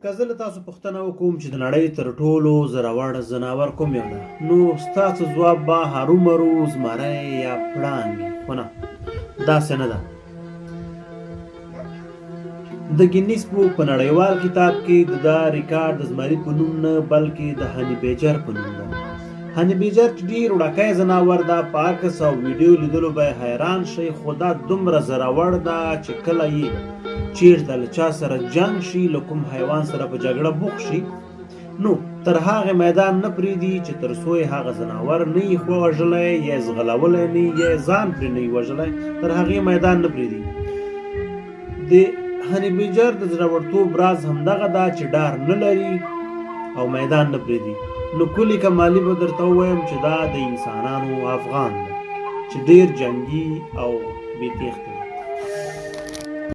که زه له تاسو پوښتنه وکوم چې د نړۍ تر ټولو زړور ځناور کوم یو ده، نو ستاسو ځواب به هرومرو زمری یا پړانګ وي، خو نه، داسې نه ده. د ګینیس بوک په نړیوال کتاب کې د دا ریکارډ د زمري په نوم نه، بلکې د هني بیجر په نوم ده. هني بیجر چې ډیر وړکی ځناور ده، په عکس او ویډیو لیدلو به حیران شئ، خو دا دومره زړور ده چې کله یې چیرته له چا سره جنګ شي، له کوم حیوان سره په جګړه بوخت شي، نو تر هغه میدان نه پریږدي چې تر څو یې هغه ځناور نه وي وژلی، یا یې ځغلولی نه وي، یا یې ځان پرې نه وي وژلی، تر هغې میدان نه پریږدي. د هني بیجر د زړورتوب راز همدغه ده چې ډار نه لري او میدان نه پریږدي. نو کلي کمالي به درته ووایم چې دا د انسانانو افغان ده چې ډیر جنګي او بې تېښته.